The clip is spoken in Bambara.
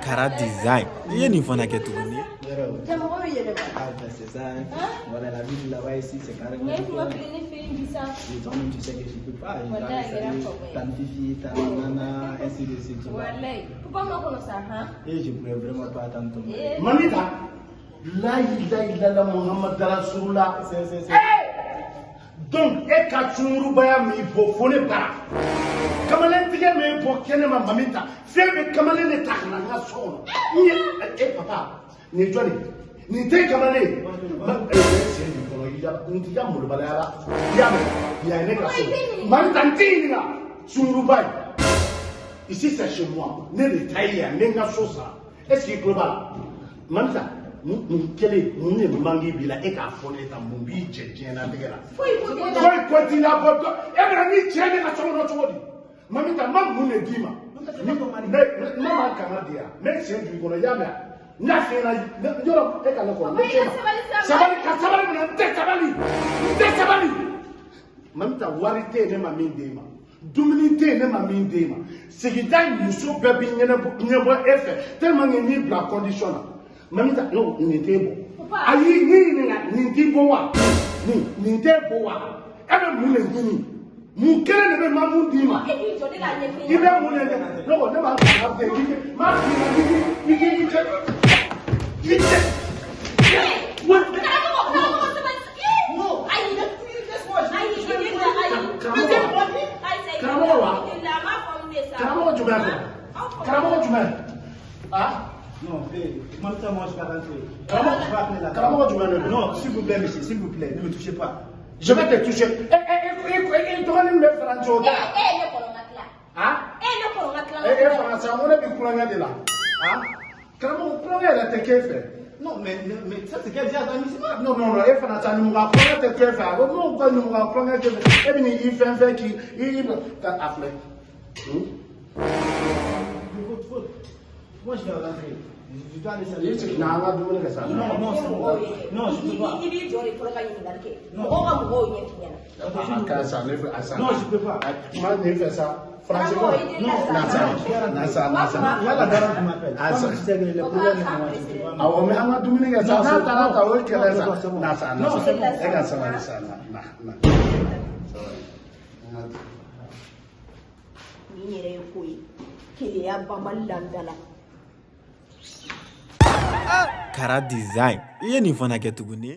Kara Design, i ye nin fana kɛ tuguni. Jamɔgɔ bɛ yɛlɛma. Ah ben c'est ça, hein. Voilà, la vie là-bas ici, c'est carrément Ne kuma différent. fili ne fɛ yen bi sa. Et toi-même, tu sais que je peux pas. Je dois Voilà, aller saluer il y a ta Fifi, ta Nana, ainsi de suite, tu vois. Walayi. Papa ma kɔnɔ sa han. Et je pourrais vraiment pas attendre ton Eh. Mamita, la ilaha illallah Muhammad Rasulullah. C'est. Donc e ka cunurubaya m'i bɔ fo ne bara. Kamalentigɛ m'e bɔ kɛnɛ ma, Mamita. Fɛn bɛ kamalen de ta ka na n ka so kɔnɔ. N ye e papa, nin ye jɔn ye? Nin tɛ kamalen ye. Ma e bɛ sen di kɔnɔ i ya n t'i ka molobaliya la. I y'a mɛn? Yan ye ne ka so ye. Mamita, n t'i ɲininka. Sunkuruba ye. Ici, c'est chez moi. Ne de ta ye yan, n bɛ n ka so sara. Est ce que i tulo b'a la? Mamita, mun kɛlen, mun de manque b'i la e k'a fɔ ne ta, mun b'i jɛ diɲɛlatigɛ la? Foyi ko tɛ n la. Foyi ko t'i la bɔ dɔ e bɛna ni cɛ ne ka so kɔnɔ cogo di? Mamita, n ma mun de d'i ma? Ne ne ma kanga di yan, n bɛ sen don i kɔnɔ, i y'a mɛn? N y'a f'i ɲɛna yɔrɔ e ka ne kɔrɔ ne Papa, i cɛ ka sabali sa. ma sabali ka sabali minɛ, n tɛ sabali, n tɛ sabali. Mamita, wari tɛ yen ne ma min d'e ma, dumuni tɛ yen ne ma min d'e ma, sigida muso bɛɛ b'i ɲɛnabɔ ɲɛbɔ e fɛ tellement que n'i bila condition na. Mamita, non, nin t'e bɔ. Papa. Ayi, ni ɲininka, nin t'i bɔ wa? Nin t'e bɔ wa? E bɛ mun de ɲini? Mun kelen de bɛ ma mun d'i ma? E k'i jɔ ne k'a ɲɛf'i I ɲɛna. bɛ mun de kɛ? Ne ko ne b'a fɔ a bɛ k'i m'a f'i ɲɛna k'i k'i k'i cɛ i cɛ. Karamɔgɔ, karamɔgɔ, sabali sa. Ih! Non. Ayi. Laisse-moi, je Ayi, je i vais tɛ la, ayi. Karamɔgɔ. Ayi, sa, i tɛ Karamɔgɔ wa? la, i tɛ la, a m'a faamu de sa. Karamɔgɔ jumɛn fɛ? Aw faamu. Karamɔgɔ jumɛn? Ah. Non, eh, Mamita, moi je vais rentrer. Karamɔgɔ Je vais appeler la karamɔgɔ jumɛn de don? Non, s'il vous plaît, monsieur, s'il vous plaît, ne me touchez pas. Je vais te toucher. E e e e dɔgɔnin bɛ faransi o E da. e ne kɔnɔ ka tila. Ah. E ne kɔnɔ ka tila. E e faransi, ko ne bɛ kulonkɛ de la. Ah. Karamɔgɔ, kulonkɛ yɛrɛ tɛ k'e fɛ. Non, mais ça, c'est quel genre d'amusement? Non, non, non, e fana sa, numuka kulonkɛ tɛ k'e fɛ. A ko n'o ka numuka kulonkɛ k'e fɛ, e bɛ n'i fɛn fɛn k'i i ka a filɛ. De votre faute. Moi, je vais rentrer. Je dois aller saluer. I sigi na an ka dumuni kɛ sa. Non, non, c'est bon. Non, je peux pas. I b'i jɔ de fɔlɔ ka ɲininkali kɛ. Non. Mɔgɔw ka mɔgɔw ɲɛf'i ɲɛna. A ka sa ne fɛ a sa. Non, je peux pas. Kuma nin fɛ sa. Faransi ko. Non. Na sa na sa na sa. Il y a la daronne qui m'appelle. Ah, Comme ça. tu sais que les problèmes, moi, je peux pas. Awɔ, mais an ka dumuni kɛ sa, n'a taara ta, o ye kɛlɛ sa. Non, c'est bon. Na sa na Non, sa. c'est bon. E ka sabali sa, na na na. Sabali. Nin yɛrɛ ye ko ye. Keleya banbali la n da la. Kara Design, i ye nin fana kɛ tuguni.